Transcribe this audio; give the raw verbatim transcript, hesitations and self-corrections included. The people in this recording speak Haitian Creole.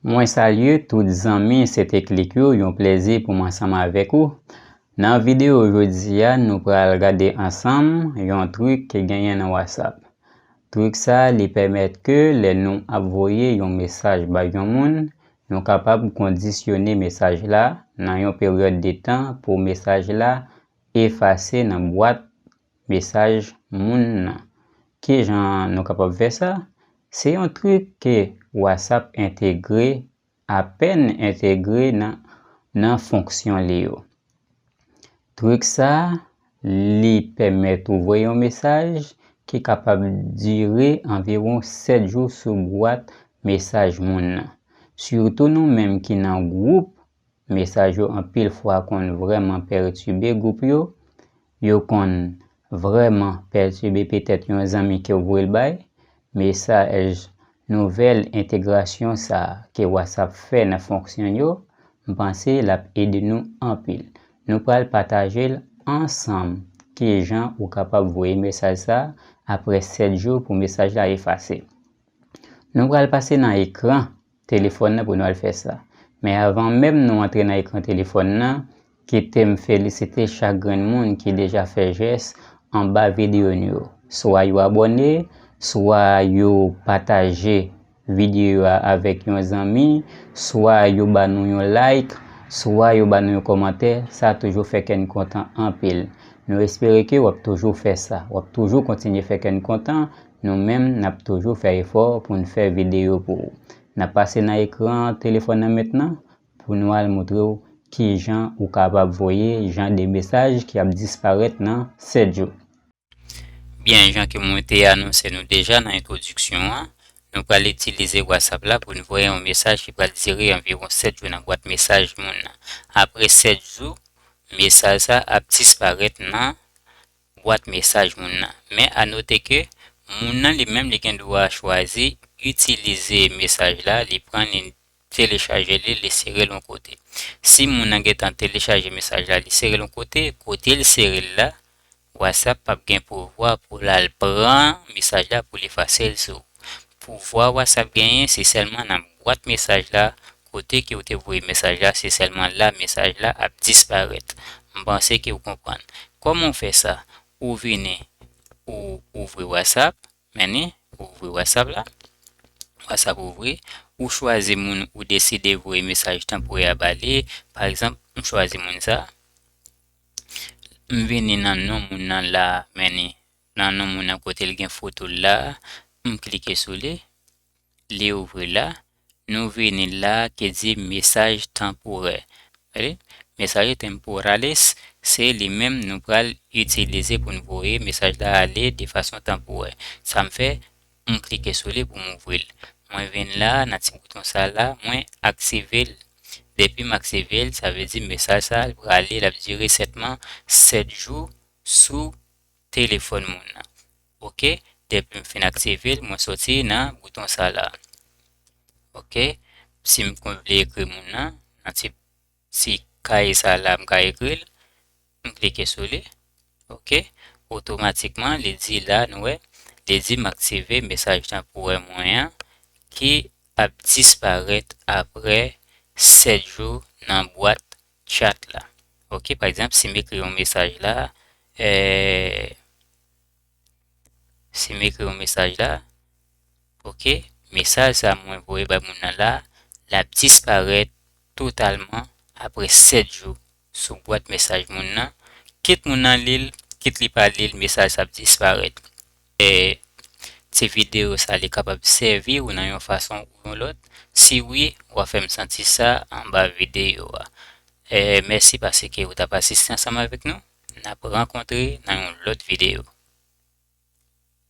Mwen salye tout zanmi Sete Klik yo, yon plezi pou m ansanm avèk ou. Nan videyo jodi a, nou pral gade ansanm yon trik ki genyen nan WhatsApp. Trik sa a, li pèmèt ke lè nou ap voye yon mesaj bay yon moun, nou kapab kondisyone mesaj la nan yon peryòd de tan pou mesaj la efase nan bwat mesaj moun nan. Kijan nou kapab fè sa? Se yon trik ke WhatsApp entegre, apèn entegre nan, nan fonksyon li yo. Trik sa a, li pèmèt ou voye yon mesaj ki kapab dire anviwon sèt jou sou bwat mesaj moun nan. Sitou nou menm ki nan gwoup, mesaj yo anpil fwa konn vrèman pètibe gwoup yo. Yo konn vrèman pètibe petèt yon zanmi ke w voye l bay. Mesaj nouvèl entegrasyon sa a ke WhatsApp fè nan fonksyon yo, m panse l ap ede nou anpil. Nou pral pataje l ansanm kijan ou kapab voye mesaj sa a apre sèt jou pou mesaj la efase. Nou pral pase nan ekran telefòn nan pou nou al fè sa. Men avan menm nou antre nan ekran telefòn nan, kite m felisite chak grenn moun ki deja fè jès anba videyo nou yo. Swa yo abòne, swa yo pataje videyo a avèk yon zanmi, swa yo ba nou yon like, swa yo ba nou yon kòmantè, sa toujou fè kè n kontan anpil. Nou espere ke w ap toujou fè sa, w ap toujou kontinye fè kè n kontan, nou menm n ap toujou fè efò pou n fè videyo pou ou. N ap pase nan ekran telefòn nan mentnan pou nou al montre w kijan ou kapab voye jan de mesaj ki ap disparèt nan sèt jou. Byen, jan ke mwen te anonse nou deja nan entwodiksyon an, nou pral itilize WhatsApp la pou n voye yon mesaj ki pral dire anviwon sèt jou nan bwat mesaj moun nan. Apre sèt jou, mesaj sa ap disparèt nan bwat mesaj moun nan. Men a note ke moun nan li menm li gen dwa chwazi itilize mesaj la, li pran li telechaje li, li sere l yon kote. Si moun nan gentan telechaje mesaj la, li sere l yon kote, kote l sere l la, WhatsApp p ap gen pouvwa pou l al pran mesaj la pou l efase l sou ou. Pouvwa WhatsApp genyen, se sèlman nan bwat mesaj la, kote ke w te voye mesaj la, se sèlman la mesaj la ap disparèt. M panse ke w konprann. Kòman w fè sa? Ou vini, ou ouvri WhatsApp, men ni, ou ouvri WhatsApp la. WhatsApp ouvri, ou chwazi moun ou deside voye mesaj tanporè a ba li. Pa egzanp, m chwazi moun sa. M vini nan non moun nan la, men ni, nan non moun nan kote l gen foto l la, m klike sou li, li ouvri la, nou vini la ki di mesaj tanporè. Gade, mensajes temporales, se li menm nou pral itilize pou n voye mesaj la ale de fason tanporè. Sa m fè, m klike sou li pou m ouvri l. Mwen vin la, nan ti bouton sa la, mwen aktive l. Depi m aktive l, sa vle di mesaj sa, l prale, l ap dire sètman sèt jou sou telefòn moun nan. Oke, depi m fin aktive l, mwen soti nan bouton sa la. Oke, si m konn vle ekri moun nan, nan ti, ti kaye sa la, m ka ekri l, m klike sou li. Oke, otomatikman, li di la, nou wè, li di m aktive mesaj tanporè mwen an, ki ap disparèt apre sèt jou nan bwat chat la. Oke, pa egzanp, si m ekri yon mesaj la, eh, si m ekri yon mesaj la, oke, mesaj sa mwen voye bay moun nan la, l ap disparèt totalman apre sèt jou sou bwat mesaj moun nan. Kit moun nan li l, kit li pa li l, mesaj sa ap disparèt. E ti videyo sa li kapab sèvi w nan yon fason ou yon lòt. Si wi, w a fè m santi sa anba videyo a. E mèsi paske w t ap asiste ansanm avèk nou. N ap rankontre nan yon lòt videyo.